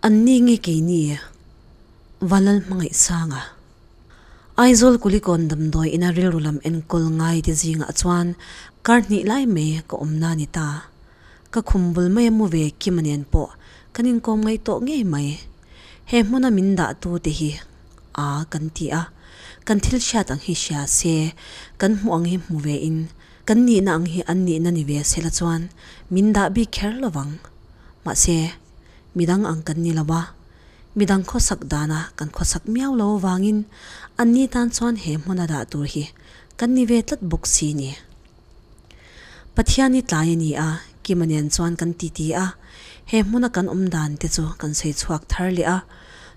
An ni nge keini Valal hmangaih sanga Aizawl Kulikawn damdawi ina rilru lam enkawl ngai te zingah chuan kar hnih lai mai ka awmna ni ta. Ka khum bul mai a mu ve Kima nen pawh kan inkawm ngaih tawh ngei mai. He hmuna min dah tu te hi a kan ti a, kan thil hriat ang hi hria se, kan hmuh ang hi hmu ve in kan nihna ang hi an nihna ni ve se la chuan min dah bik kher lo vang. Mahse, midang ang kan ni lo a, midang khawsak dana kan khawsak miau lo avangin an ni tan chuan he hmuna dah tur hi kan ni ve tlat bawk si ni. Pathian i tlai a ni a, Kima nen chuan kan titi a, he hmuna kan awm dan te chu kan sawi chhuak thar leh a,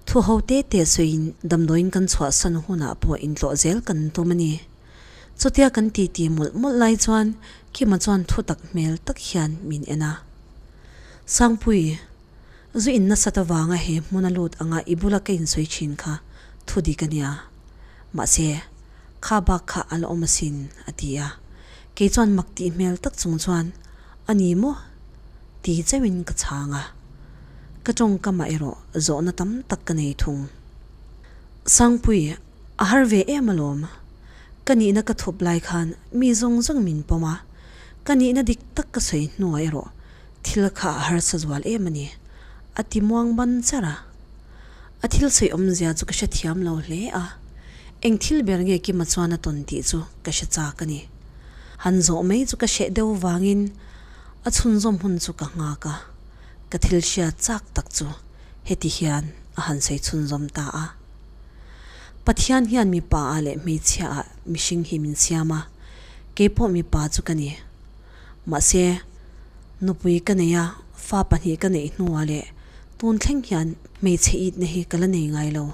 thu ho te te sawiin damdawiin kan chhuahsan hunah pawh intlawh zel kan tum a ni. Chutia kan titi mawlh mawlh lai chuan Kima chuan thu tak hmel tak hian min en a. Sangpui, zu in nasat avanga he hmuna lut anga i bula ka insawi thin kha thu dik a nia. Mahse, Kha bak kha a la awm asin, a ti a. Kei chuan mak tih hmel tak chung chuan, A ni maw? ti chauhin ka chhang a. Ka tawngkamah erawh zawhna tam tak ka nei thung. Sangpui, a har ve em alawm. Ka nihna ka thup lai khan mi zawng zawng min pawm a, ka nihna dik tak ka sawi hnuah erawh thil kha a harsa zual em a ni, a ti muang ban char a. A thil sawi awmzia chu ka hrethiam lo hle a, eng thil ber nge Kima chuan a tawn tih chu ka hre chak a ni. Han zawh mai chu ka hreh deuh vangin a chhunzawm hun chu ka nghak a, ka thil hriat chak tak chu heti hian a han sawi chhunzawm ta a. Pathian hian mipa ah leh hmeichhia ah mihring hi min siam a, keipawh mipa chu ka ni. Mahse, nupui ka nei a, fa pahnih ka neih hnuah leh tun thleng hian hmeichhe itna hi ka la nei ngai lo.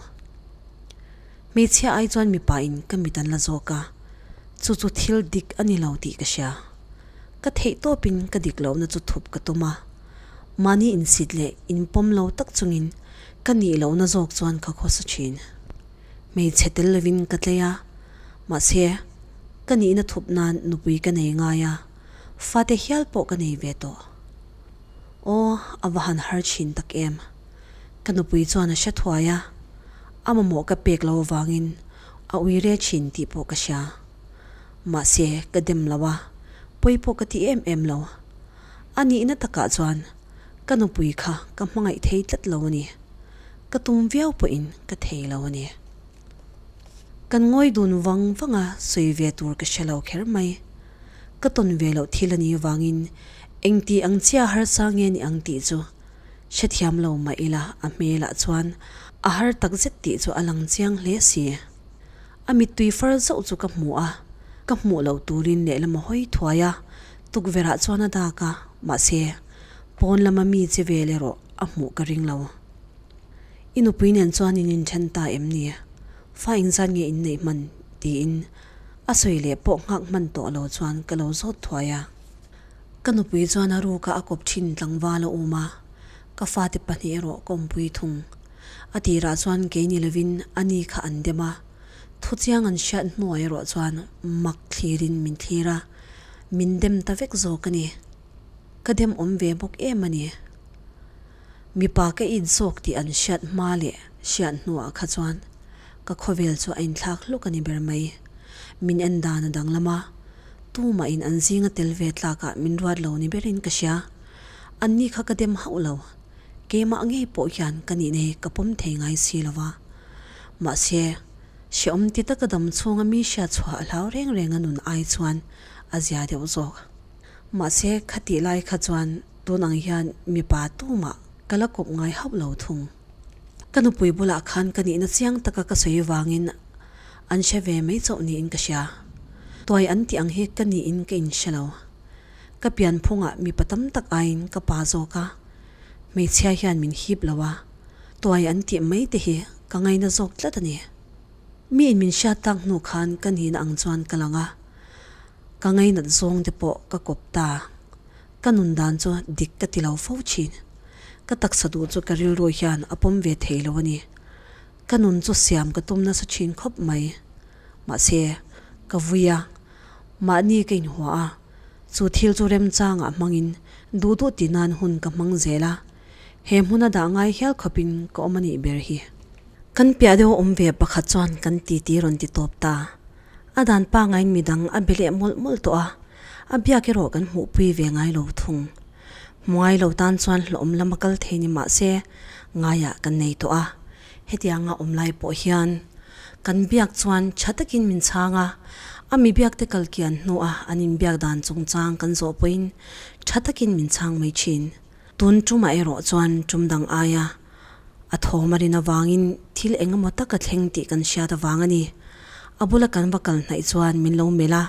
Hmeichhia ai chuan mipa in ka mit an la zawk a, chu chu thil dik a ni lo tih ka hria. Ka theih tawpin ka dik lohna chu thup ka tum a, mahni insit leh inpawm lo tak chungin ka nih lohna zawk chuan ka khawsa thin. Hmeichhe tel lovin ka tlei a, mahse, ka nihna thup nan nupui ka nei ngai a, fate hial pawh ka nei ve tawh. Aw, a va han har thin tak em. Ka nupui chuan a hre thuai a, a mamawh ka pek lo avangin a ui re thin tih pawh ka hria. Mahse, ka dem lo a, pawi pawh ka ti em em lo. A nihna takah chuan ka nupui kha ka hmangaih thei tlat lo a ni. Ka tum viau pawhin ka thei lo a ni. Kan ngawi dun vang vang a, sawi ve tur ka hre lo kher mai. Ka tawn ve loh thil a nih vangin engti ang chiah harsa nge ni ang tih chu hrethiam lo mah ila a hmelah chuan a har tak zet tih chu a lang chiang hle si. A mittui far zauh chu ka hmu a, ka hmuh loh turin lehlam a hawi thuai a, tukverhah chuan a dak a, mahse pawn lama mi che vel erawh a hmuh ka ring lo. I nupui nen chuan in inthen ta em ni? Fa engzat nge in neih hman? tiin a sawi leh pawh nghak hman tawh lo chuan ka lo zawt thuai a. Ka nupui chuan a ruka a kawp thin tlangval a um a, ka fate pahnih erawh ka awmpui thung. A tirah chuan kei ni lovin a ni kha an dem a, thuchiang an hriat hnuah erawh chuan mak thlirin min thlir a, min dem ta vek zawk a ni. Ka dem awm ve bawk em a ni. Mipa ka inzawk tih an hriat hma leh hriat hnuah kha chuan ka khawvel chu a inthlak hluk a ni ber mai. Min en dan a danglam a, tumahin an zinga tel ve tlakah min ruat lo ni berin ka hria. Anni kha ka dem hauh lo, keimah ngei pawh hian ka nihna hi ka pawm thei ngai si lo va. Mahse, hrehawm ti taka dam chhunga mi hriat chhuah a hlau reng reng a nun ai chuan a zia deuh zawk. Mahse, khatih lai kha chuan Tun ang hian mipa tumah ka la kawp ngai hauh lo thung. Ka nupui bulah khan ka nihna chiang taka ka sawi vangin an hre ve mai chauh niin ka hria. Tuai an tih ang hi ka niin ka inhre lo. Ka pianphungah mipa tam tak aiin ka pa zawk a, hmeichhia hian min hip lo a, tuai an tih mai te hi ka ngaina zawk tlat a ni. Miin min hriat tak hnu khan ka nihna ang chuan ka lang a, ka ngainat zawng te pawh ka kawp ta. Ka nun dan chu dik ka ti lo fo thin. Ka taksa duh chu ka rilru hian a pawm ve thei lo a ni. Ka nun chu siam ka tum nasa thin khawp mai. Mahse, ka vui a, mahni ka inhua a, chu thil chu remchangah hmangin duh duh ti nan hun ka hmang zel a. He hmuna dah ngai hial khawpin ka awm a nih ber hi. Kan piah deuh awm ve pakhat chuan kan titi rawn ti tawp ta. A dan pangaiin midang a be leh mawlh mawlh tawh a, a biak erawh kan hmuhpui ve ngai lo thung. Hmu ngai lo tan chuan hlawhawm lam a kal thei ni mah se ngaiah kan nei tawh a, hetianga awm lai pawh hian kan biak chuan tha takin min chhang a, a mi biak te kal kian hnuah an inbiak dan chungchang kan zawh pawhin tha takin min chhang mai thin. Tun tumah erawh chuan tum dang aia a thawm a rin avangin thil eng emaw tak a thleng tih kan hriat avang a ni. A bula kan va kal hnaih chuan min lo melh a,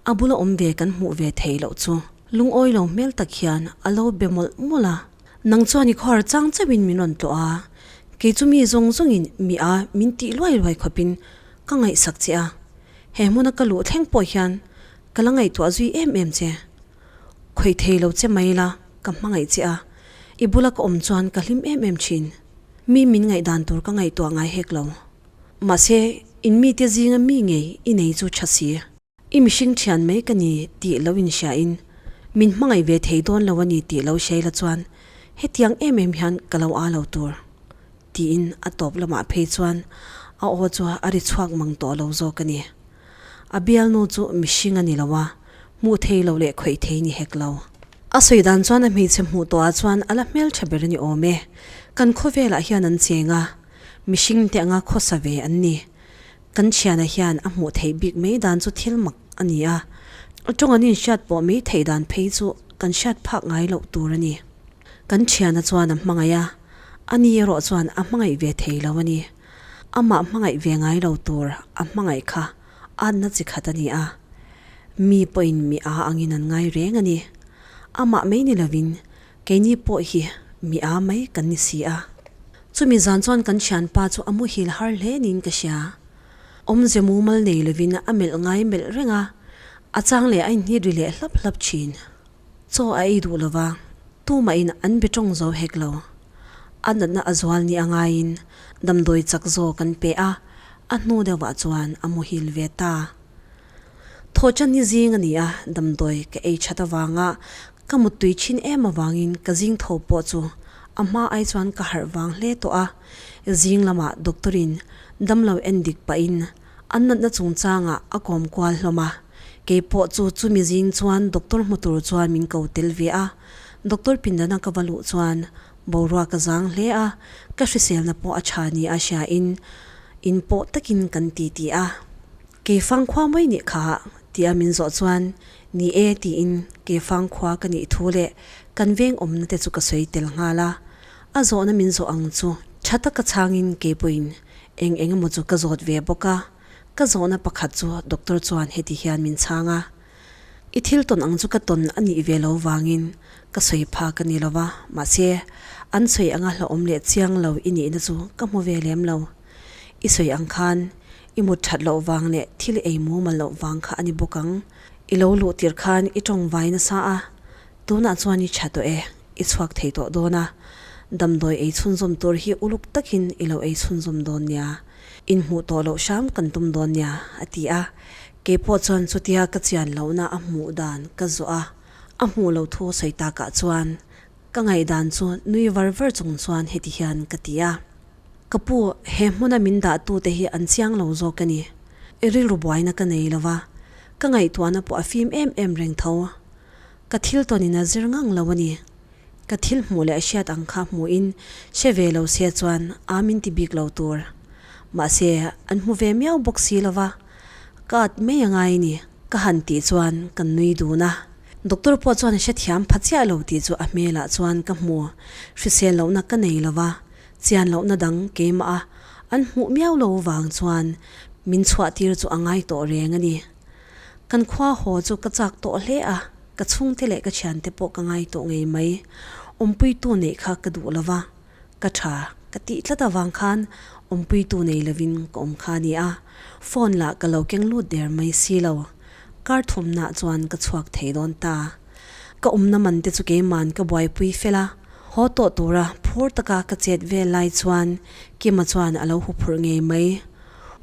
a bula awm ve kan hmuh ve theih loh chu lungawi lo hmel tak hian a lo be mawlh mawlh a. Nang chuan i khawhar chang chauhin min rawn tlawh a, kei chu mi zawng zawngin mi a min tih luai luai khawpin ka ngaihsak che a, he hmuna ka luh thleng pawh hian ka la ngaihtuah zui em em che. Khawih thei lo che mai la, ka hmangaih che a, i bula ka awm chuan ka hlim em em thin. Mi min ngaihdan tur ka ngaihtuah ngai hek lo. Mahse, in mite zinga mi ngei i nei chu tha si. I mihring thian mai ka ni tih lo inhriain, min hmangaih ve thei dawn lo a ni tih lo hriai la chuan hetiang em em hian ka lo aa lo tur. Tiin a tawp lamah phei chuan a aw chu a ri chhuak mang tawh lo zawk a ni. A bialnu chu mihring a ni lo a, hmuh thei lo leh khawih thei ni hek lo. A sawi dan chuan a hmeichhe hmuh tawhah chuan a la hmeltha ber a ni awm e. Kan khawvelah hian an cheng a, mihring te anga khawsa ve an ni. Kan thiana hian a hmuh theih bik mai dan chu thil mak a ni a, a tawng an inhriat pawh mai theih dan phei chu kan hriat phak ngai loh tur a ni. Kan thiana chuan a hmangaih a, ani erawh chuan a hmangaih ve thei lo a ni. Amah hmangaih ve ngai lo tur a hmangaih kha atna chi khat a ni a, mi pawhin mi a angin an ngai reng a ni. Amah mai ni lovin keini pawh hi mi a mai kan ni si a. Chumi zan chuan kan thianpa chu a muhil har hle niin ka hria. Awmze mumal nei lovin a melh ngai melh reng a, a chang leh a inhnit ri leh hlap hlap thin. Chaw a ei duh lova, tumahin an be tawng zo hek lo. A natna a zual ni a ngaiin damdawi chak zawk an pe a, a hnu deuhah chuan a muhil ve ta. Thawhchan ni zing a ni a, damdawi ka ei that avanga ka muttui thin em avangin ka zing tho pawh chu a hma ai chuan ka harh vang hle tawh a. Zing lamah doctor-in damlo en dik pahin an natna chungchangah a kawm kual hlawm a, keipawh chu chumi zing chuan doctor hmu tur chuan min ko tel ve a. Doctor pindana ka va luh chuan boruak a zang hle a, ka hriselna pawh a tha ni a hriain in pawh takin kan ti ti a. Keifang khua mai nih kha tia min zawh chuan ni e tiin Keifang khua ka nih thu leh kan veng awmna te chu ka sawi tel nghal a. A zawhna min zawh ang chu tha taka chhangin keipawhin eng eng emaw chu ka zawt ve bawk a. Ka zawhna pakhat chu doctor chuan heti hian min chhang a. I thil tawn ang chu ka tawn a nih ve lo vangin ka sawi phak a ni lo va, mahse an sawi anga hlauhawm leh chiang lo i nihna chu ka hmu ve lem lo. I sawi ang khan i mut that loh vang leh thil ei mumal loh vang kha a ni bawk ang. I lo luh tir khan i tawng vai nasa a, tunah chuan i tha tawh e, i chhuak thei tawh dawn a, damdawi ei chhunzawm tur hi uluk takin i lo ei chhunzawm dawn nia, inhmuh tawh loh hram kan tum dawn nia, a ti a. Keipawh chuan chutia ka chian lohna a hmuh dan ka zawh a, a hmuh loh thu sawi takah chuan ka ngaihdan chu nui var var chung chuan heti hian ka ti a, Ka pu, he hmuna min dahtute hi an chiang lo zawk a ni. I rilru buaina ka nei lo va, ka ngaihtuahna pawh a fim em em reng tho. Ka thil tawnin a zir ngang lo a ni. Ka thil hmuh leh hriat ang kha hmuhin hre ve lo se chuan a min ti bik lo tur. Mahse, an hmu ve miau bawk si lo va, ka at mai a ngai ni. Ka han tih chuan kan nui dun a. Doctor pawh chuan a hrethiam pha chiah lo tih chu a hmelah chuan ka hmu. Hrisel lohna ka nei lo va, chian lohna dang keimah a an hmuh miau lo vang chuan min chhuah tir chu a ngai tawh reng a ni. Kan khua haw chu ka chak tawh hle a, ka chhungte leh ka thiante pawh ka ngai tawh ngei mai. Awmpuitu neih kha ka duh lo va, ka tha ka tih tlat avang khan awmpuitu nei lovin ka awm kha a ni a, phone lah ka lo keng lut der mai si lo. Kar thumnah chuan ka chhuak thei dawn ta. Ka awmna man te chu keiman ka buaipui fel a, haw tawh tura phur taka ka chet vel lai chuan Kima chuan a lo huphurh ngei mai.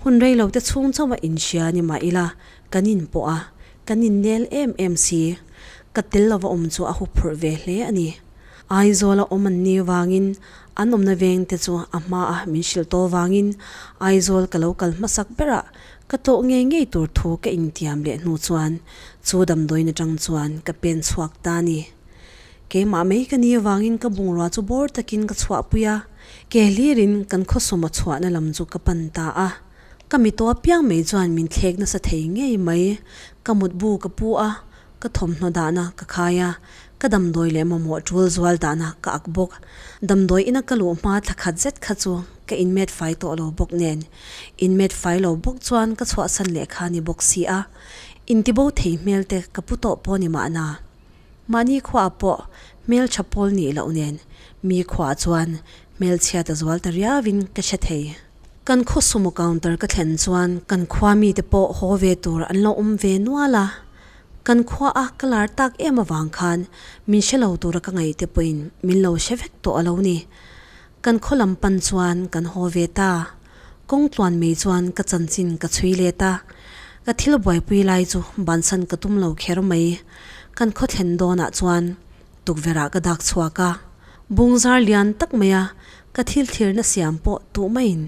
Hun rei lo te chhung chauh a inhria ni mah ila kan in pawh a, kan innel em em si. Ka tel lova awm chu a huphurh ve hle a ni. Aizawla awm an nih vangin an awmna veng te chu a hmaah min hrilh tawh vangin Aizawl ka lo kal hmasak berah ka tlawh ngei ngei tur thu ka intiam leh hnu chuan chu damdawiin atang chuan ka pen chhuak ta a ni. Keimah mai ka nih avangin ka bungrua chu bawr takin ka chhuahpui a, ke hlirin kan khawsawma chhuahna lam chu ka pan ta a. Ka mi tawh apiang mai chuan min thlek nasa thei ngei mai. Ka mutbu ka pu a, ka thawmhnaw dahna ka khai a, ka damdawi leh mamawh tul zual dahna ka ak bawk. Damdawi ina ka luh hma thla khat zet kha chu ka inmet fai tawh lo bawk nen, inmet fai lo bawk chuan ka chhuahsan leh kha ni bawk si a, intibo thei hmel te ka pu tawh pawh ni mahna. Mahni khuaah pawh hmeltha pawl nih loh nen mi khuaah chuan hmelchhiat a zual ta riauin ka hre thei. Kan khaw sumo counter ka thlen chuan kan khua mite pawh haw ve tur an lo awm ve nual a. Kan khua a ka lar tak em avang khan min hre lo tura ka ngaih te pawhin min lo hre vek tawh a lo ni. Kan khaw lam pan chuan kan haw ve ta. Kawng tluan mai chuan ka chanchin ka chhui let a, ka thil buaipui lai chu bansan ka tum lo kher mai. Kan khaw thlen dawnah chuan tukverh ah ka dak chhuak a, bungzar lian tak maia ka thil thirna siam pawh tuh maiin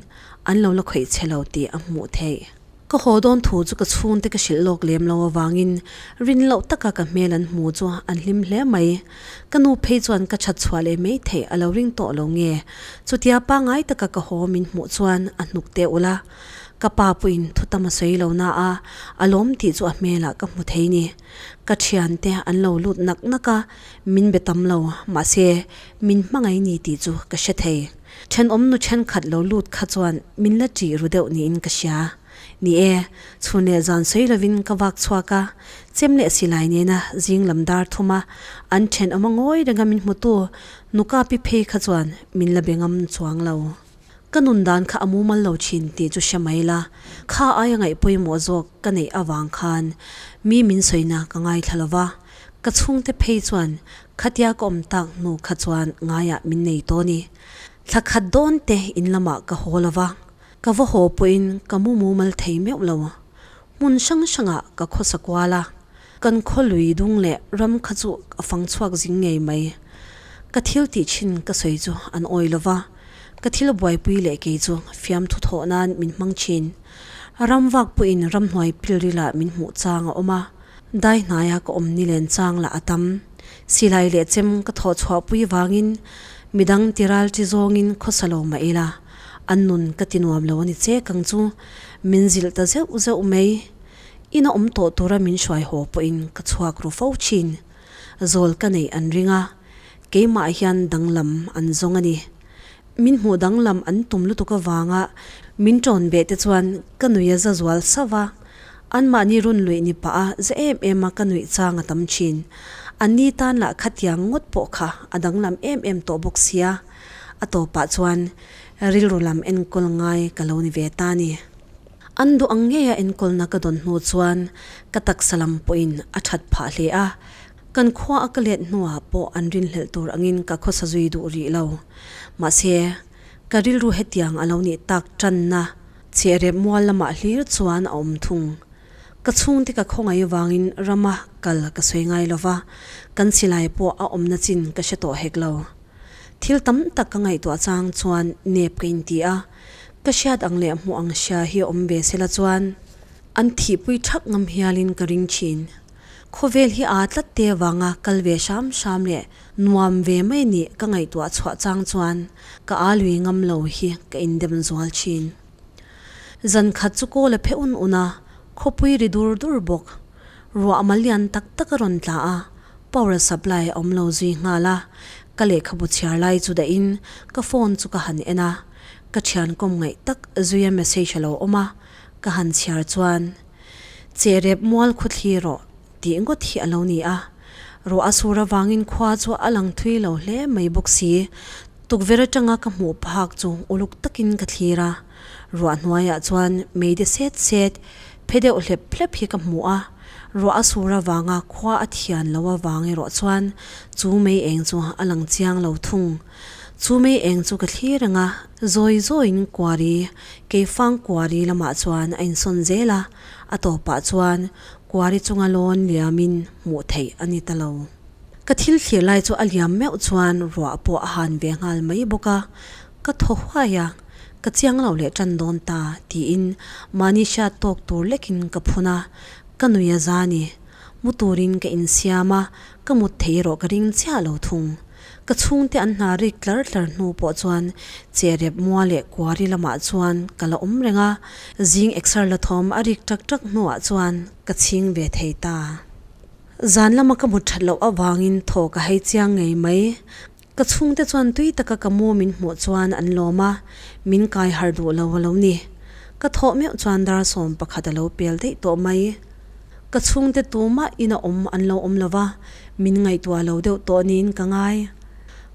an lo la khawih che lo tih a hmuh theih. Ka haw dawn thu chu ka chhungte ka hrilh lawk lem lo avangin rin loh taka ka hmel an hmu chu an hlim hle mai. Ka nu phei chuan ka that chhuah leh mai theih a lo ring tawh lo nge. Chutia pangngai taka ka haw min hmuh chuan a hnuk teh ulh a. Ka pa pawhin thu tam a sawi lo na a, a lawm tih chu a hmelah ka hmu thei ni. Ka thiante an lo lut nak nak a, min be tam lo, mahse min hmangaih ni tih chu ka hre thei. Thenawm nu thenkhat lo lut kha chuan min la ṭih ru deuh niin ka hria. Ni e, chhun leh zan sawi lovin ka vak chhuak a, chem leh silai nena zing lam dar thum a, an thenawm a ngawi renga min hmutu nuka pi phei kha chuan min la be ngam chuang lo. Ka nun dan kha a mumal lo thin tih chu hre mai la, kha aia ngaih pawimawh zawk ka neih avang khan mi min sawina ka ngaithla lo va, ka chhungte phei chuan Khatia ka awm tak hnu kha chuan ngaiah min nei tawh ni. Thla khat dawn te in lamah ka haw lo va, ka va haw pawhin ka mu mumal thei meuh lo. Hmun hrang hrangah ka khawsa kual a, kan khaw lui dung leh ram kha chu a fang chhuak zing ngei mai. Ka thil tih thin ka sawi chu an awi lo va, ka thil buaipui leh kei chu fiamthu thawh nan min hmang thin. Ram vak pawhin ramhnuai pilrilah min hmuh chang a awm a. Dai hnaia ka awm ni len chang lah a tam. Silai leh chem ka thawh chhuahpui vangin midang tiral chi zawngin khawsa lo mah ila, an nun ka ti nuam lo a ni che kang chu min zilh ta zeuh zeuh mai. Ina awm tawh tura min hruai haw pawhin ka chhuak ru fo thin. Zawl ka neih an ring a, keimah hian danglam an zawng a ni. Min hmuh danglam an tum lutuk avanga min ṭawn beh te chuan ka nui a za zual sauh a, anmahni run luih ni pah a za em em a ka nuih chang a tam ṭhin. Anni tan lah khatiang ngawt pawh kha a danglam em em tawh bawk sia, a tawpah chuan rilru lam enkawl ngai ka lo ni ve ta ni. An duh ang ngeia enkawlna ka dawn hnu chuan ka taksa lam pawhin a ṭhat phah hle a, Kan khua a ka let hnuah pawh an rinhlelh tur angin ka khawsa zui duh rih lo. Mahse, ka rilru hetiang a lo nih tak tanna chhehrep mual lamah hlir chuan a awm thung. Ka chhungte ka khawngaih avangin rama kal ka sawi ngai lo va, kan silai pawh a awmna chin ka hre tawh hek lo. Thil tam tak ka ngaihtuah chang chuan nep ka inti a, ka hriat ang leh hmuh ang hria hi awm ve sela chuan an thihpui thak ngam hialin ka ring thin. Khawvel hi aa tlat te vanga kal ve hram hram leh nuam ve mai nih ka ngaihtuah chhuah chang chuan ka aa lui ngam lo hi ka indem zual thin. Zan khat chu kawl a phe un un a, khawpui ri dur dur bawk. Ruah mal lian tak tak a rawn tla a, power supply a awm lo zui nghal a, ka lehkhabu chhiar lai chu dahin ka phone chu ka han en a, ka thian kawm ngaih tak zuia message a lo awm a, ka han chhiar chuan Che rep mual khu thli rawh tih ngawt hi a lo ni a. Ruah a sur avangin khua chu a lang thui lo hle mai bawk si. Tukverh atanga ka hmuh phak chu uluk takin ka thlir a. Ruah hnuaiah chuan meide set set, phe deuh hlep hlep hi ka hmu a. Ruah a sur avanga khua a thian lo avang erawh chuan chu mei eng chu a lang chiang lo thung. Chu mei eng chu ka thlir reng a, zawi zawiin kuari, keifang kuari lamah chuan a insawn zel a, a tawpah chuan kuari chunga lawn liamin hmuh theih a ni ta lo. Ka thil thlir lai chu a liam meuh chuan ruah pawh a han ve nghal mai bawk a, ka thaw huai a, ka chiang lo leh tan dawn ta tiin mahni hriat tawk tur lekin ka phun a, ka nui a za ni. Mu turin ka insiam a, ka mut thei erawh ka ring chiah lo thung. Ka chhungte an hna rik tlar tlar hnu pawh chuan che rep mua leh kuari lamah chuan ka la awm reng a, zing exer la thawm a rik tak tak hnuah chuan ka chhing ve thei ta. Zan lama ka mut that loh avangin thaw ka hei chiang ngei mai. Ka chhungte chuan tui taka ka mu min hmuh chuan an lawm a, min kai har duh lo a lo ni. Ka thawh meuh chuan dar 11 a lo pel daih tawh mai. Ka chhungte tumah ina awm an lo awm lo va, min ngaihtuah lo deuh tawh niin ka ngai.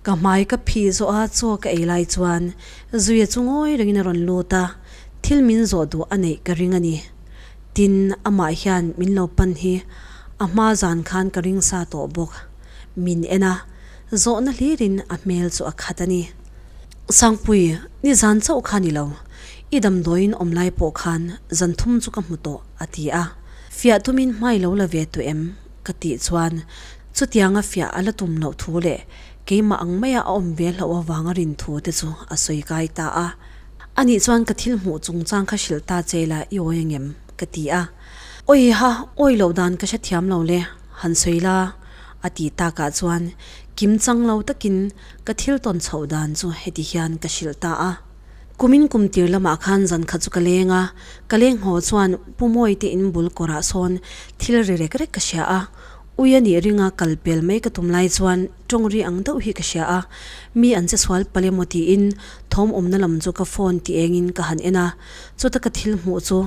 Ka hmai ka phih zawh a chaw ka ei lai chuan Zuia chu ngawi rengin a rawn lut a, thil min zawh duh a neih ka ring a ni. Tin, amah hian min lo pan hi a hma zan khan ka ring sa tawh bawk. Min en a, zawhna hlirin a hmel chu a khat a ni. Sangpui, nizan chauh kha ni lo, i damdawiin awm lai pawh khan zan thum chu ka hmu tawh, a ti a. Fiah tumin hmai lo la ve tawh em? ka tih chuan chutianga fiah a la tum loh thu leh keimah ang maia a awm ve hlauh avanga rin thu te chu a sawi kai ta a. Anih chuan ka thil hmuh chungchang kha hrilh ta che la i awi angem? ka ti a. Awi ha, awi loh dan ka hrethiam lo le, han sawi la, a ti takah chuan kim chang lo takin ka thil tawn chhoh dan chu heti hian ka hrilh ta a. Kumin kum tir lamah khan zan khat chu ka leng a, ka leng haw chuan Pu Mawi te in bul kawrah sawn thil ri rek rek ka hria a, ui a nih ringa kal pel mai ka tum lai chuan tawng ri ang deuh hi ka hria a, mi an che sual palh emaw tiin thawm awmna lam chu ka phone ti engin ka han en a, chuta ka thil hmuh chu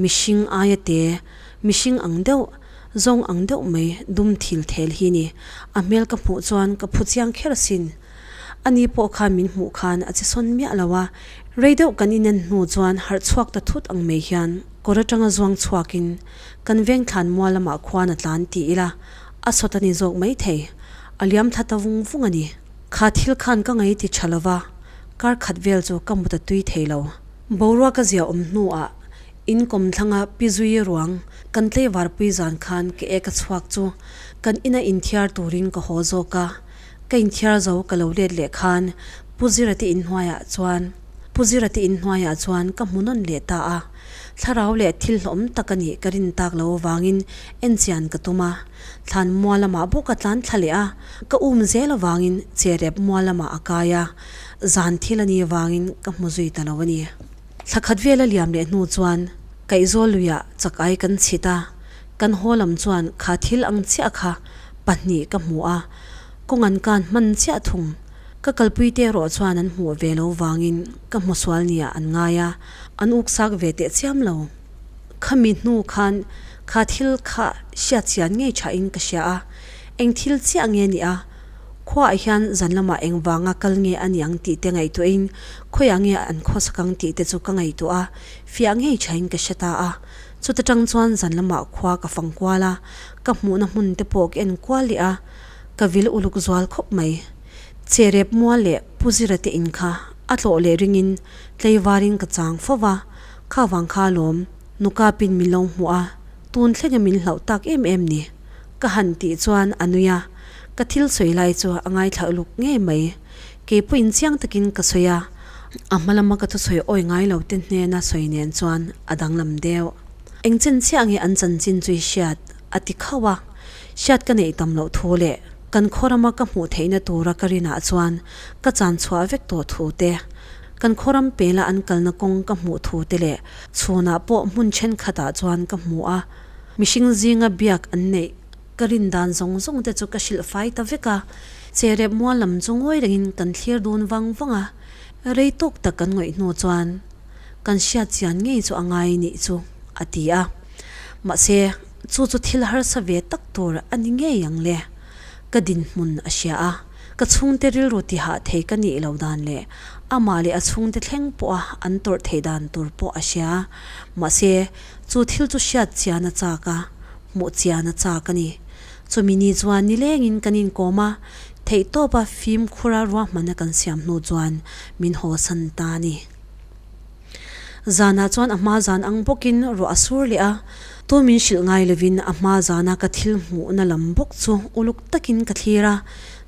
mihring aia te, mihring ang deuh, zawng ang deuh mai dum thil thel hi ni, a hmel ka hmuh chuan ka phu chiang kher asin. Ani pawh khan min hmuh khan a che sawn miah lo a, rei deuh kan inen hnu chuan harh chhuak ta thut ang mai hian kawr atanga zuang chhuakin kan veng thlan mual lamah khuan a tlan ti ila a sawt a ni zawk mai thei. A liam thla ta vung vung a ni. Kha thil khan ka ngaih ti tha lova, kar khat vel chu ka mut a tui thei lo. Boruak a zia awm hnuah in kawmthlanga pi zui ruang kan tleivarpui zan khan ka ek a chhuak chu kan ina inthiar turin ka haw zawk a. Ka inthiar zo ka lo let leh khan Pu Zira te inhnuaiah chuan Pu Zira te inhnuaiah chuan ka hmu nawn leh ta a. Thlarau leh thil hlawm tak a nih ka rin tak lo avangin enchian ka tum a. Thlan mual lamah bawk a tlan thla leh a, ka um zel avangin che rep mual lamah a kai a, zan thil a nih avangin ka hmu zui ta lo a ni. Thla khat vel a liam leh hnu chuan Kaihzawl luiah chak ai kan chhit a, kan haw lam chuan kha thil ang chiah kha pahnih ka hmu a, kawng an kan hman chiah thung. Ka kalpui te erawh chuan an hmuh ve lo vangin ka hmu sual nia an ngai a, an uksak ve teh chiam lo. Khami hnu khan kha thil kha hriat chian ngei thain ka hria a, eng thil chiah nge ni a, khuaah hian zan lamah eng vanga kal nge a niang tih te ngaihtuahin khawiah nge an khawsak ang tih te chu ka ngaihtuah a, fiah ngei thain ka hre ta a. Chuta tang chuan zan lamah khua ka fang kual a, ka hmuhna hmun te pawh ka en kual leh a, ka vil uluk zual khawp mai. Che rep mual leh Pu Zira te in kha a tlawh leh ringin tleivarin ka chang fo va, kha vang kha alawm nuka pin min lo hmuh a, tun thlenga min hlauh tak em em ni. Ka han tih chuan a nui a, ka thil sawi lai chu a ngaithla uluk ngei mai. Kei pawhin chiang takin ka sawi a, a hma lama ka thusawi awi ngai lo te hnena sawi nen chuan a danglam deuh. Eng chen chiah nge an chanchin chu i hriat? a ti khauh a. Hriat ka neih tam loh thu leh kan khaw rama ka hmuh theihna tura ka rinah chuan ka chan chhuah vek tawh thu te, kan khaw ram pela an kalna kawng ka hmuh thu te leh chhunah pawh hmun thenkhatah chuan ka hmu a, mihring zinga biak an neih Ka rin dan zawng zawng te chu ka hrilh fai ta vek a, che rep mual lam chu ngawi rengin kan thlir dun vang vang a, rei tawk tak kan ngawih hnu chuan kan hriat chian ngei chu a ngai nih chu a ti a, mahse chu chu thil harsa ve tak tur a ni ngei ang le, ka dinhmun a hria a, ka chhungte rilru tihah thei ka nih lo dan leh amah leh a chhungte thleng pawha an tawrh theih dan tur pawh a hria, mahse chu thil chu hriat chian a chak a. Hmuh chian a chak a ni. Chumi ni chuan nilengin kan inkawm a, theihtawpa fimkhura ruahmanna kan siam hnu chuan min haw san ta a ni. Zanah chuan a hma zan ang bawkin ruah a sur leh a, tu min hrilh ngai lovin a hma zana ka thil hmuhna lam bawk chu uluk takin ka thlir a,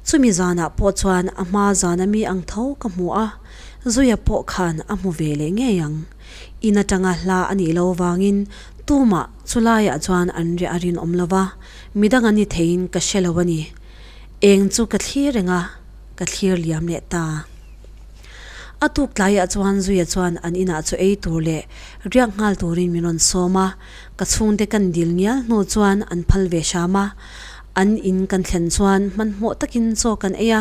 chumi zanah pawh chuan a hma zana mi ang tho ka hmu a, Zuia pawh khan a hmu ve leh ngei ang. In atanga hla a nih loh vangin tumah chulaiah chuan an riah a rinawm lo va, midang an ni theiin ka hre lo a ni. Eng chu ka thlir reng a, ka thlir liam leh ta. A tuk tlaiah chuan Zuia chuan an inah chu ei tur leh riak nghal turin min rawn sawm a, ka chhungte kan dil ngial hnu chuan an phal ve hram a. An in kan thlen chuan hmanhmawh takin chaw kan ei a,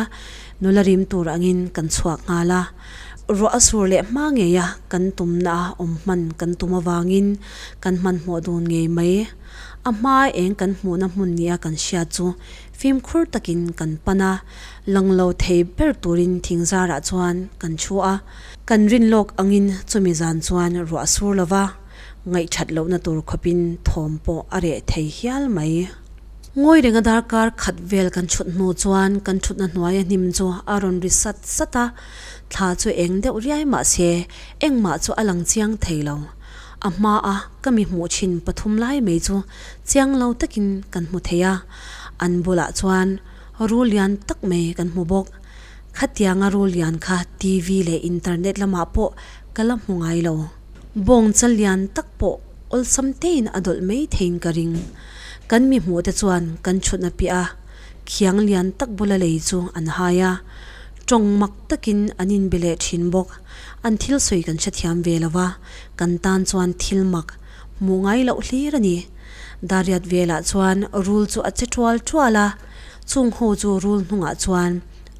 nula rim tur angin kan chhuak nghal a. Ruah a sur leh hma ngei a, kan tumna a awm hman kan tum avangin kan hmanhmawh dun ngei mai. A hma eng kan hmuhna hmun nia kan hriat chu fimkhur takin kan pan a. Lang lo thei ber turin thing zarah chuan kan thu a, kan rin lawk angin chumi zan chuan ruah sur lova ngaihthat lohna tur khawpin thawm pawh a reh thei hial mai. Ngawi renga darkar khat vel kan chhut hnu chuan kan thutna hnuaia hnim chu a rawn ri sat sat a, thla chu eng deuh riai mah se engmah chu a lang chiang thei lo. A hmaa ka mi hmuh thin pathum lai mai chu chiang lo takin kan hmu thei a, an bulah chuan Rul lian tak mai kan hmu bawk. Khatianga rul lian kha TV leh internet lamah pawh ka la hmu ngai lo. Bawng chal lian tak pawh awlsam tein a dawlh mai theiin ka ring. Kan mi hmuh te chuan kan chhutna piah a khiang lian tak bula lei chu an hai a. Tawng mak takin an inbe leh thin bawk. An thil sawi kan hrethiam ve lo va, kan tan chuan thil mak hmuh ngai loh hlir a ni. Dariat velah chuan rul chu a che tual tual a, chung ho chu rul hnungah chuan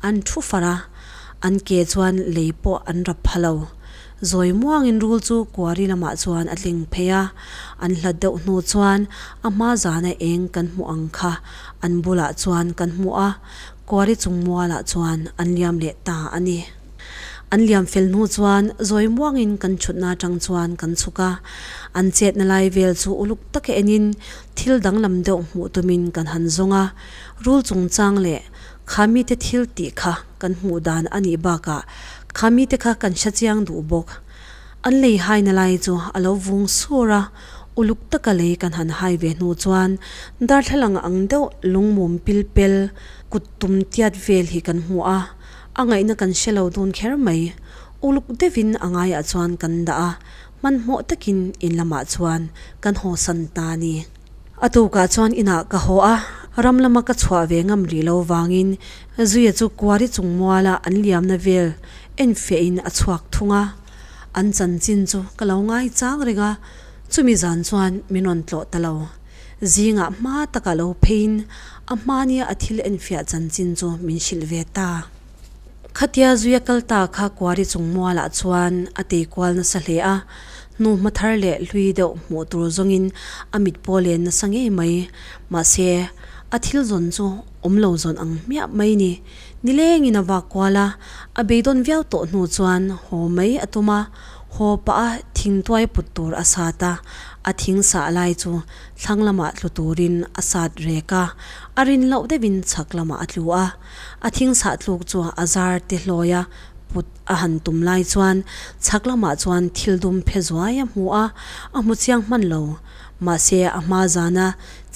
an thu far a, an ke chuan lei pawh an rap pha lo. Zawi muangin rul chu kuari lamah chuan a tling phei a, an hlat deuh hnu chuan a hma zana eng kan hmuh ang kha an bulah chuan kan hmu a, kuari chung mualah chuan an liam leh ta a ni. An liam fel hnu chuan zawi muangin kan chhutna atang chuan kan chhuk a, an chetna lai vel chu uluk taka enin thil danglam deuh hmuh tumin kan han zawng a, rul chungchang leh kha mite thil tih kha kan hmuh dan a nih bakah kha mite kha kan hre chiang duh bawk. An lei haina lai chu a lo vung sur a, uluk taka lei kan han hai ve hnu chuan darthlalang ang deuh lungmum pil pel kut tum tiat vel hi kan hmu a. A ngaihna kan hre lo dun kher mai. Uluk deuhin a ngaiah chuan kan dah a, hmanhmawh takin in lamah chuan kan haw san ta a ni. A tukah chuan inah ka haw a, ram lama ka chhuah ve ngam rih lo vangin Zuia chu kuari chung muala an liamna vel enfiahin a chhuak thung a. An chanchin chu ka lo ngai chang reng a, chumi zan chuan min rawn tlawh ta lo. Zingah hma takah lo pheiin a hmania a thil enfiah chanchin chu min hrilh ve ta. Khatia zuia kal ta kha kuari chung mualah chuan a tei kual nasa hle a, hnu hma thar leh hlui deuh hmuh tur zawngin a mit pawh len nasa ngei mai. Mahse, a thil zawn chu awm lo zawn ang hmiah mai ni. Nilengin a vak kual a, a beidawn viau tawh hnu chuan haw mai a tum a, Haw pah a thingtuai put tur a sat a, a thing sah lai chu thlang lamah tlu turin a sat rek a, a rin loh deuhin chhak lamah a tlu a. A thing sah tluk chu a zar te hlawi a, put a han tum lai chuan chhak lamah chuan thil dum phe zuai a hmu a, a hmu chiang hman lo. Mahse a hma zana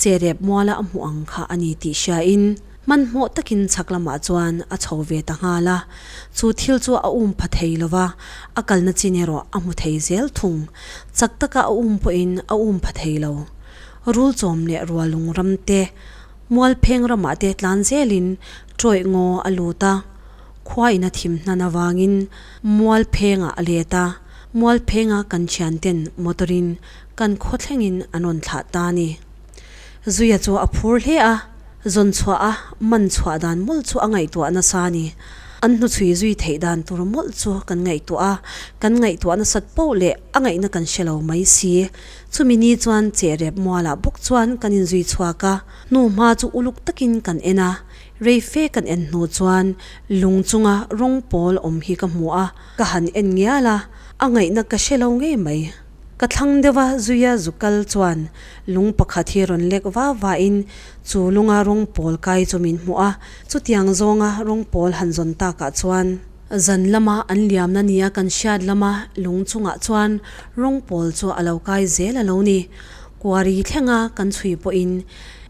che rep muala a hmuh ang kha a ni tih hriain, Hmanhmawh takin chhak lamah chuan a chho ve ta nghal a, chu thil chu a um pha thei lo va, a kalna chin erawh a hmu thei zel thung. Chak taka a um pawhin a um pha thei lo. Rul chawm leh rualung ram te, mualpheng ramah te tlan zelin tawih ngaw a lut a, khua in a thim hnan avangin mualphengah a let a, mualphenga kan thianten motor-in kan khaw thlengin an rawn thlah ta a ni. Zuia chu a phur hle a. Zawn chhuah a, man chhuah dan mawlh chu a ngaihtuah nasa a ni. An hnuchhui zui theih dan tur mawlh chu kan ngaihtuah a, kan ngaihtuah nasat poh leh a ngaihna kan hre lo mai si. Chumi ni chuan Chehrep mualah bawk chuan kan inzui chhuak a, hnu hma chu uluk takin kan en a, rei fe kan en hnu chuan lung chunga rawng pawl awm hi ka hmu a, ka han en ngial a, a ngaihna ka hre lo ngei mai. Ka thlang deuh a, Zuia zu kal chuan lung pakhat hi rawn lek va va in chu lunga rawng pawl kai chu min hmuh a, chutiang zawnga rawng pawl han zawn takah chuan Zan lama an liamna nia kan hriat lama lung chungah chuan rawng pawl chu a lo kai zel a lo ni. Kuari thlenga kan chhui pawhin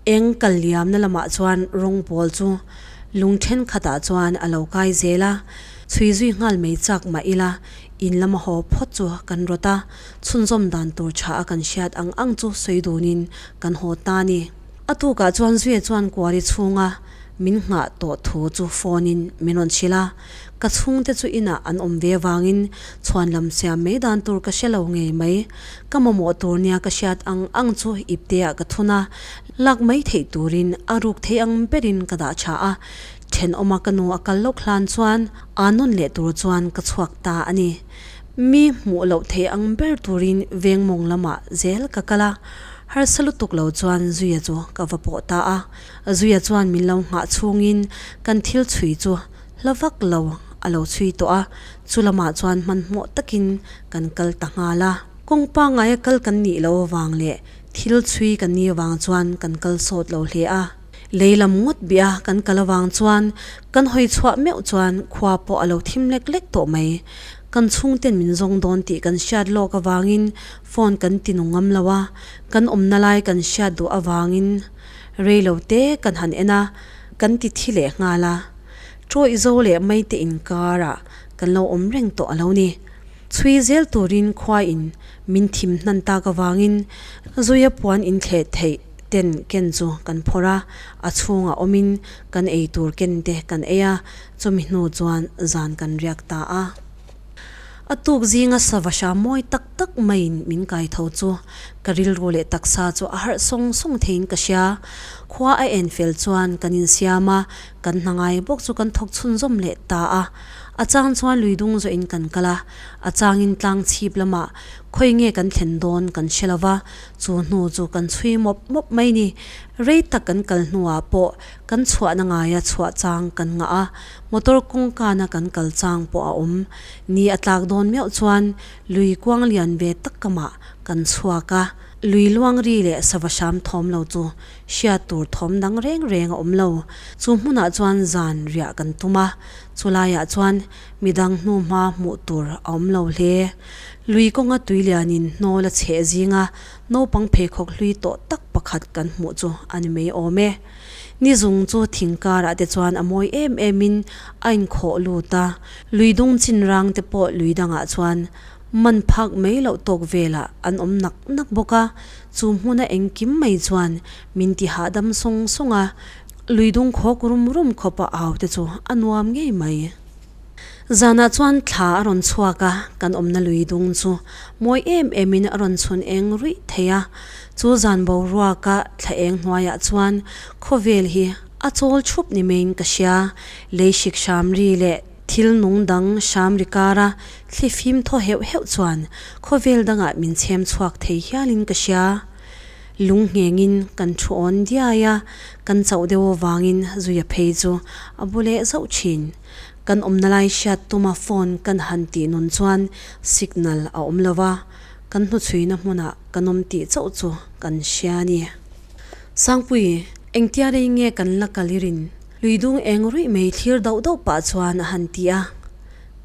eng kal liamna lamah chuan rawng pawl chu lung thenkhatah chuan a lo kai zel a. Chhui zui nghal mai chak mah ila in lama haw phawt chu kan rawt a, chhunzawm dan tur tha a kan hriat ang ang chu sawi dunin kan haw ta a ni. A tukah chuan Zuia chuan kuari chhunga min nghah tawh thu chu phone in min rawn hrilh a, ka chhungte chu inah an awm ve avangin chhuan lam siam mai dan tur ka hre lo ngei mai. Ka mamawh tur nia ka hriat ang ang chu ipte ah ka thun a, lak mai theih turin a ruk thei ang berin ka dah tha a, thenawma ka nu a kal lawk hlan chuan aa nawn leh tur chuan ka chhuak ta a ni. Mi hmuh loh theih ang ber turin veng mawng lamah zel ka kal a, harsa lutuk lo chuan Zuia chu ka va pawh ta a. Zuia chuan min lo nghah chhungin kan thil chhui chu hla vak lo a lo chhui tawh a, chu lamah chuan hmanhmawh takin kan kal ta nghal a. Kawng pangaia kal kan nih loh avang leh thil chhui kan nih avang chuan kan kal sawt lo hle a. Lei lam ngawt bia kan kal avang chuan kan hawi chhuah meuh chuan khua pawh a lo thim lek lek tawh mai. Kan chhungten min zawng dawn tih kan hriat lawk avangin phone kan ti nung ngam lo a, kan awmna lai kan hriat duh avangin rei lo te kan han en a, kan ti thi leh nghal a. Tawih zo leh mai te inkarah kan lo awm reng tawh a lo ni. Chhui zel turin khua in min thim hnan tak avangin Zuia puan inthleh theih ten ken chu kan phawrh a, a chhungah awmin kan ei tur ken te kan ei a, chumi hnu chuan zan kan riak ta a. A tuk zinga sava hram mawi tak tak maiin min kai tho chu ka rilru leh taksa chu a harh sawng sawng theiin ka hria. Khua a en fel chuan kan insiam a, kan hna ngai bawk chu kan thawk chhunzawm leh ta a. A chang chuan lui dung zawhin kan kal a, a changin tlang chhip lamah khawi nge kan thlen dawn kan hre lo va, chu hnu chu kan chhui mawp mawp mai ni. Rei tak kan kal hnuah pawh kan chhuahna ngaia chhuah chang kan ngah a, Motor kawngkana kan kal chang pawh a awm. Ni a tlak dawn meuh chuan lui kuang lian ve tak kamah kan chhuak a, lui luang ri leh sava hram thawm lo chu hriat tur thawm dang reng reng a awm lo. Chu hmunah chuan zan riah kan tum a, chulaiah chuan midang hnuhma hmuh tur a awm lo hle. Lui kawnga tui lianin hnawl a chheh zinga naupang pheikhawk hlui tawh tak pakhat kan hmuh chu a ni mai awm e. Ni zung chu thing karah te chuan a mawi em em in a inkhawh lut a, lui dung chin rang te pawh lui dangah chuan man phak mai loh tawk velah an awm nak nak bawk a, chu hmuna engkim mai chuan min ti hahdam sawng sawng a, lui dung khawk rum rum khawpa au te chu a nuam ngei mai. Zanah chuan thla a rawn chhuak a, kan awmna lui dung chu mawi em emin a rawn chhun eng ruih thei a. Chu zan boruaka thla eng hnuaiah chuan khawvel hi a chawl thup ni maiin ka hria. Lei hrik hram ri leh thil nung dang hram ri kara thli fim thaw heuh heuh chuan khawvel dangah min chhem chhuak thei hialin ka hria. Lung nghengin kan thu awn diai a, kan chauh deuh avangin zuia phei chu a bu leh zauh thin. Kan awmna lai hriat tuma phone kan han tih nun chuan signal a awm lo va, kan hnuchhuina hmunah kan awm tih chauh chu kan hria a ni. Sangpui, engtia rei nge kan la kal i rin? Luidung eng ruih mai thlir dauh dauh pah chuan a han ti a.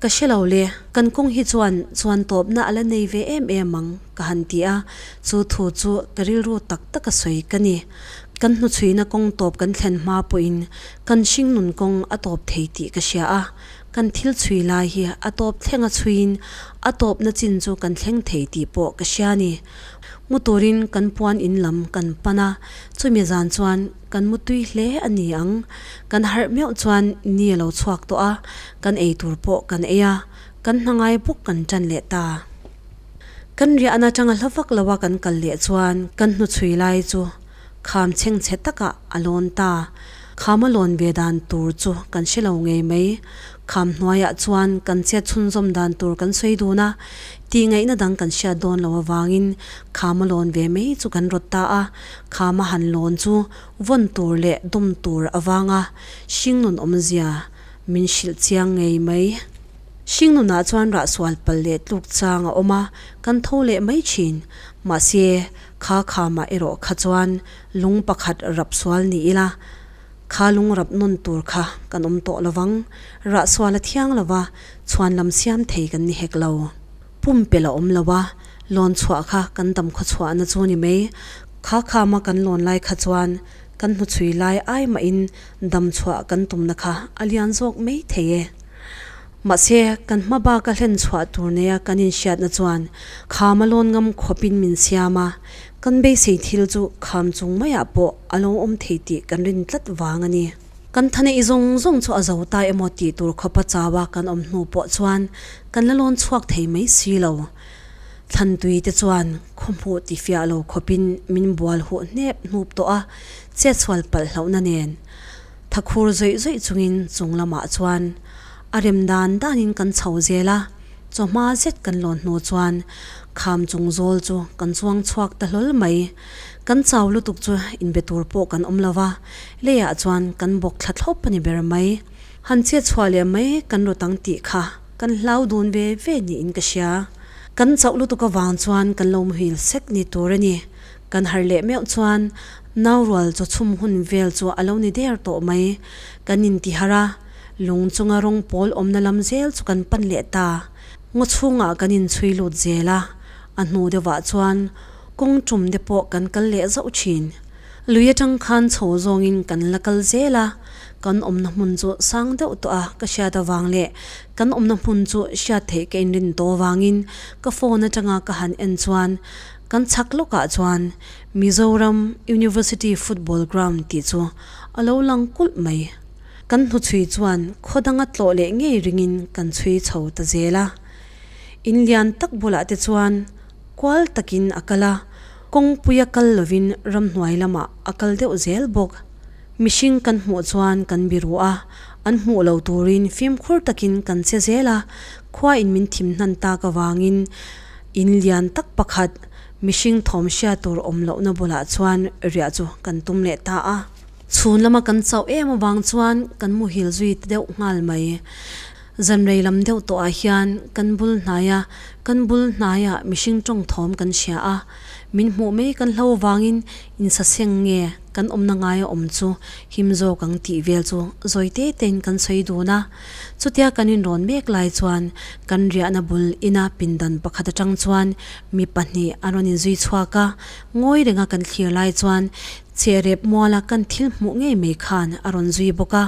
Ka hre lo le, kan kawng hi chuan chuan tawpna a la nei ve em em ang, ka han ti a, chu thu chu ka rilru tak taka sawi ka ni. Kan hnuchhuina kawng tawp kan thlen hma pawhin kan hringnun kawng a tawp thei tih ka hria a, kan thil chhui lai hi a tawp thleng a chhuiin a tawpna chin chu kan thleng thei tih pawh ka hria a ni. Mu turin kan puan in lam kan pan a, chumi zan chuan kan mu tui hle a ni ang. Kan harh meuh chuan ni a lo chhuak tawh a, kan ei tur pawh kan ei a, kan hna ngai bawk kan tan leh ta. Kan riahna atanga hla vak loa kan kal leh chuan kan hnuchhui lai chu kham chhengchhe takah a lawn ta. Kham a lawn ve dan tur chu kan hre lo ngei mai. Kham hnuaiah chuan kan chet chhunzawm dan tur kan sawi dun a, tih ngaihna dang kan hriat dawn lo avangin kham a lawn ve mai chu kan rawt ta a. Kham a han lawn chu vawn tur leh dawm tur avanga hringnun awmzia min hrilh chiang ngei mai. Hringnunah chuan rah sual pal leh tluk chang a awm a, kan tho leh mai thin. Mahse, kha khamah erawh kha chuan lung pakhat rap sual ni ila. Kha lung rap nawn tur kha kan awm tawh lovang, rah sual a thiang lova, chhuan lam siam thei kan ni hek lo. Pumpelh a awm lo a, lawn chhuah kha kan dam khaw chhuahna chu ni mai. Kha khama kan lawn lai kha chuan kan hnuchhui lai ai mahin dam chhuah kan tumna kha a lian zawk mai thei e. Mahse, kan hma baka hlen chhuah tur neia kan inhriatna chuan khama lawn ngam khawpin min siam a, kan beisei thil chu kham chung maiah pawh a lo awm thei tih kan rin tlat vang a ni. Kan thaneih zawng zawng chu a zo ta emaw tih tur khawpa chaua kan awm hnu pawh chuan kan la lawn chhuak thei mai si lo. Thlantui te chuan khawhmuh ti fiah lo khawpin min bual huh hnep hnup tawh a, chetsual palh hlauhna nen thakhur zawih zawih chungin chung lamah chuan a rem dan danin kan chho zel a, chawhma zet kan lawn hnu chuan kham chung zawl chu kan chuang chhuak ta hlawl mai. Kan chau lutuk chu inbe tur pawh kan awm lo va, leiah chuan kan bawk thla thlawp a ni ber mai. Han chet chhuah leh mai kan rawt ang tih kha kan hlau dun ve ve niin ka hria. Kan chauh lutuk avang chuan kan lo muhil sek ni tur a ni. Kan harh leh meuh chuan nau rual chaw chhum hun vel chu a lo ni der tawh mai. Kan intiharh a, lung chunga rawng pawl awmna lam zel chu kan pan leh ta. Ngaw chhungah kan inchhui lut zel a, a hnu deuhah chuan kawng tum te pawh kan kal leh zauh thin. Lui atang khan chho zawngin kan la kal zel a, kan awmna hmun chu sang deuh tawh a ka hriat avang leh kan awmna hmun chu hriat theih ka inrin tawh avangin ka phone atanga ka han en chuan kan chhak lawkah chuan Mizoram University Football Ground tih chu a lo lang kulh mai. Kan hnuchhui chuan khaw danga tlawh leh ngei ringin kan chhui chho ta zel a. In lian tak bulah te chuan Kual takin a kal a, kawngpuia kal lovin ramhnuai lamah a kal deuh zel bawk. Mihring kan hmuh chuan kan biru a, an hmuh lo turin fimkhur takin kan che zel a, khuain min thim hnan tak avangin in lian tak pakhat mihring thawm hria tur awm lohna bulah chuan riah chu kan tum leh ta a. Chhun lama kan chauh em avang chuan kan muhil zui ta deuh nghal mai. Zanrei lam deuh tawhah hian kan bul hnaia kan bul hnaiah mihring tawng thawm kan hria a, min hmuh mai kan hlo vangin insaseng nge kan awmna ngaia awm chu him zawk ang tih vel chu zawi te tein kan sawi dun a. Chutia kan inrawn mek lai chuan kan riahna bul ina pindan pakhat atang chuan mi pahnih an rawn inzui chhuak a, ngawi renga kan thlir lai chuan Che rep muala kan thil hmuh ngei mai khan a rawn zui bawk a,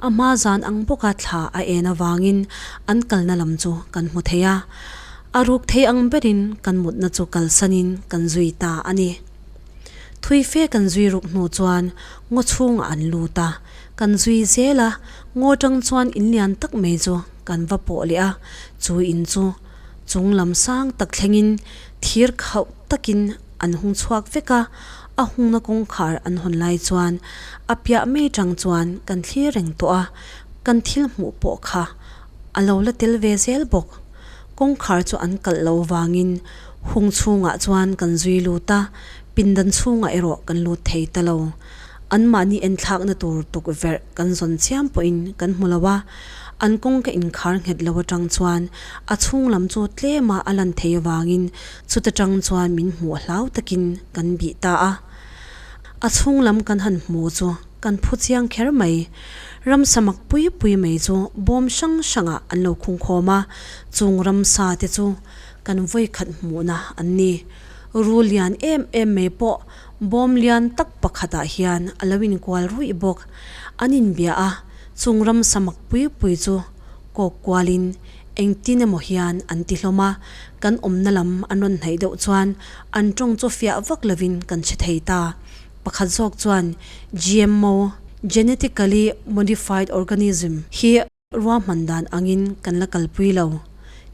a hma zan ang bawka thla a en avangin an kalna lam chu kan hmu thei a. A ruk thei ang berin kan mutna chu kalsanin kan zui ta a ni. Thui fe kan zui ruk hnu chuan ngaw chhungah an lut a, kan zui zel a, ngaw tang chuan in lian tak mai chu kan va pawh leh a, chu in chu chung lam sang tak thlengin thir khauh takin an hung chhuak vek a, a hungna kawngkhar an hawn lai chuan a piah mai tang chuan kan thlir reng tawh a, kan thil hmuh pawh kha a lo la tel ve zel bawk. Kawngkhar chu an kalh lo vangin hung chhungah chuan kan zui lut a, pindan chhungah erawh kan lut thei ta lo. Anmahni enthlakna tur tukverh kan zawn chiam pawhin kan hmu lo a, an kawngka inkhar nghet lo atang chuan a chhung lam chu tlema a lan thei avangin Chuta tang chuan min hmuh hlau takin kan bih ta a. A chhung lam kan han hmu chu kan phu chiang kher mai. Ramsa mak pui pui mai chu bawm hrang hrangah an lo khung khawm a, chung ramsa te chu kan vawikhat hmuhna an ni. Ru lian em em mai pawh bawm lian tak pakhatah hian a lo inkual ruih bawk. An inbia a, chung ramsa mak pui pui chu kawk kualin Engtin emaw hian an ti hlawm a, kan awmna lam an rawn hnaih deuh chuan an tawng chu fiah vak lovin kan hre thei ta. Pakhat zawk chuan GMO, Genetically Modified Organism, hi ruahman dan angin kan la kalpui lo.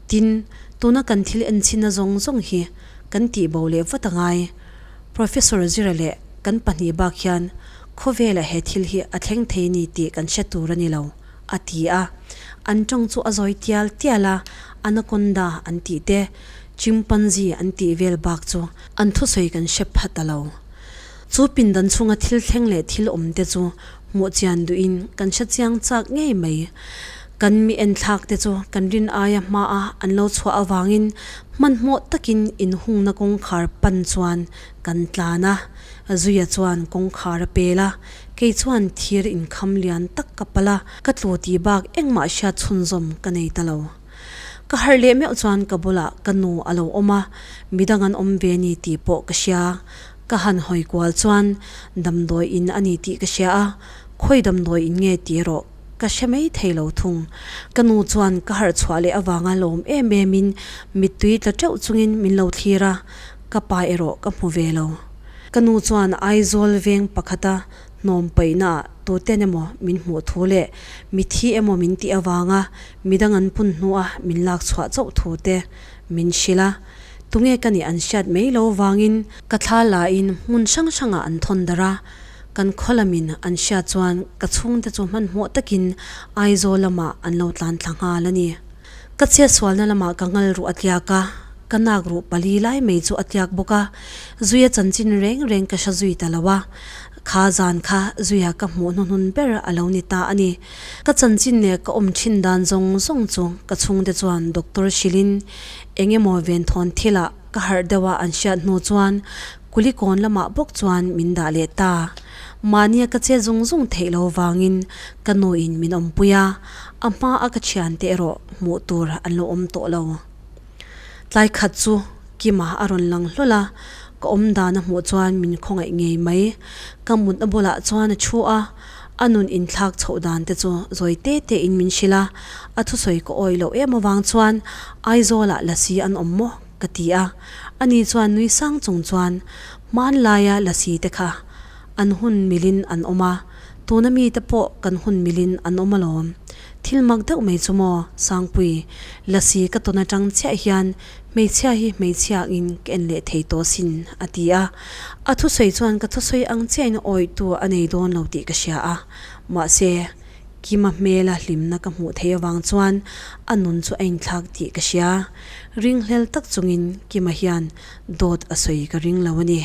Tin, tuna kan thil enchhinna zawng zawng hi kan tihbo leh vat a ngai. Professor Zira leh kan pahnih bak hian khawvela he thil hi a thleng thei ni tih kan hre tur a ni lo. A ti a. An tawng chu a zawi tial tial a, anaconda an tih te, chimpanzee an tih vel bak chu an thusawi kan hre pha ta lo. Chu pindan chhunga thil thleng leh thil awm te chu hmuh chian duhin kan hre chiang chak ngei mai. Kan mi enthlak te chu kan rin aia hmaa an lo chhuah avangin hmanhmawh takin inhungna kawngkhar pan chuan kan tlan a. Zuia chuan kawngkhar a pel a. Kei chuan thir inkham lian tak ka pal a, ka tlu tih bak engmah hriat chhunzawm ka nei ta lo. Ka harh leh meuh chuan ka bulah ka nu a lo awm a, midang an awm ve ni tih pawh ka hria. Ka han hawi kual chuan damdawi in a ni tih ka hria a, khawi damdawi in nge tih erawh ka hre mai thei lo thung. Ka nu chuan ka harh chhuah leh avanga lawm em em in mittui tla teuh chungin min lo thlir a, ka pa erawh ka hmu ve lo. Ka nu chuan Aizawl veng pakhata hnawm paihnaah tuten emaw min hmuh thu leh mithi emaw min tih avanga midang an pun hnua min lak chhuah chauh thu te min hrilh a. Tunge ka nih an hriat mai lo vangin ka thla lain hmun hrang hrangah an thawn darh a, kan khaw lamin an hriat chuan ka chhungte chu hmanhmawh takin Aizawl lamah an lo tlan thla nghal a ni. Ka chhiatsualna lamah ka ngal ruh a tliak a, ka nak ruh pali lai mai chu a tliak bawk a, Zuia chanchin reng reng ka hre zui ta lo a, kha zan kha Zuia ka hmuh hnuhnun ber a lo ni ta a ni. Ka chanchin leh ka awm thin dan zawng zawng chu ka chhungte chuan doctor hrilhin eng emaw venthawn thilah ka harh deuh a an hriat hnu chuan Kulikawn lamah bawk chuan min dah leh ta. Mahnia ka che zung zung theih lo vangin ka nuin min awmpui a, a hma a ka thiante erawh hmuh tur an lo awm tawh lo. Tlai khat chu Kima a rawn lang hlawl a, ka awm dan a hmuh chuan min khawngaih ngei mai. Ka mutna bulah chuan a thu a, a nun inthlak chhoh dan te chu zawi te te in min hrilh a, a thusawi ka awih loh em avang chuan Aizawlah lasi an awm maw? ka ti a, ani chuan nui sang chung chuan hmanlaia lasi te kha an hun milin an awm a, tuna mite pawh kan hun milin an awm alawm. Thil mak deuh mai chu maw, Sangpui, lasi ka tawn atang chiah hian hmeichhia hi hmeichhia angin ka en leh thei tawh sin, a ti a. A thusawi chuan ka thusawi ang chiahin awihtu a nei dawn lo tih ka hria a, mahse, Kima hmela hlimna ka hmuh theih avang chuan a nun chu a inthlak tih ka hria. Ringhlel tak chungin Kima hian dawt a sawi ka ring lo a ni.